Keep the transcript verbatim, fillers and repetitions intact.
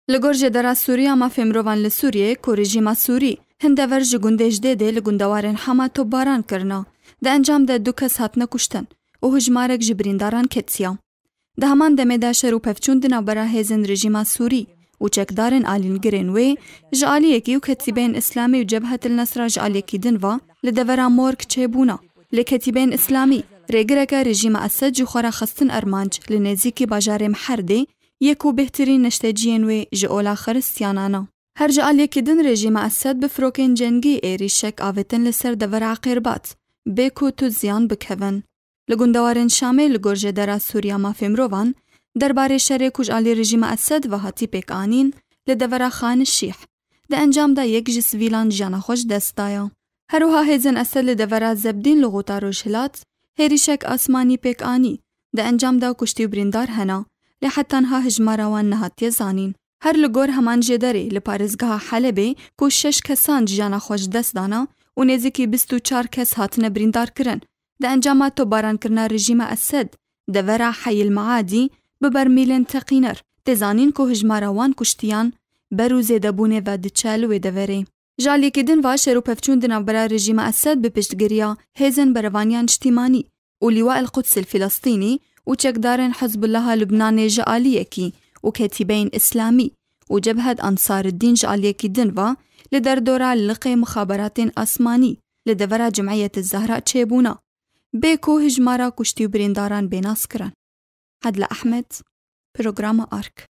Li gor Jêdera Sûrî ya Mafê Mirovan li Sûriyê, ku rejîma Sûrî hin dever ji gundê Jdêdê li gundewarên Hema topbaran kirina, di encam de du kes hatine kuştin û hijmarek ji birîndaran ketiya. Di heman demê de şer û pevçûn di navbera hêzên rejîma Sûrî û çekdarên alîngirên wê ji aliyekî û ketîbeyên Îslamî û Cebhet el Nesra ji aliyekî din ve li devera Morg çêbûna. Lê ketîbeyên Îslamî rêgireke rejîma Esed ji xwe re xistin armanc li nêzîkî bajarê Miherdê yê ku bêhtirîn neşteciyên wê ji ola xiristiyanan e. Her ji aliyekî din rejîma Esed bi firokên cengî êrîşek avêtin li ser devera Qêrbat, bê ku tu ziyan bikevin. Li gundewarên Şamê li gor Jêdera Sûrî ya Mafê Mirovan, derbarê şerê ku ji alî rejîma Esed ve hatî pêkanîn li devera Xanişîh, di encam de yek ji sivîlan jiyana xwe ji dest daye. Her wiha hêzên Esed li devera Zebdîn li Xuta Rojhilat hêrîşek asmanî pêk anî, di encam de kuştî û birîndar hene, lê heta niha hijmara wan nehatiye zanîn. Her li gor heman jêderê li parêzgeha Helebê ku şeş kesan jiyana xwe ji dest dana û nêzîkî bîst û çar kes hatine birîndar kirin, di encama topbarankirina rejîma Esed devera Heyil Meadî bi bermîlên teqîner, tê zanîn ku hijmara wan kuştiyan ber û zêdebûnê ve diçe li wê deverê. Ji aliyekî din ve şer û pevçûn di navbera rejîma Esed bi piştgiriya hêzên berevaniya niştîmanî û Lîwa el Quds el Filistînî û çekdarên Hizbullaha Lubnanê ji aliyekî û ketîbeyên Îslamî û Cebhet Ansariddîn ji aliyekî din ve li derdora liqê mixaberatên asmanî li devera Cimiyet Zehra çêbûna, bê ku hijmara kuştî û birîndaran bê naskirin. Edla Ehmed, Programa Ark.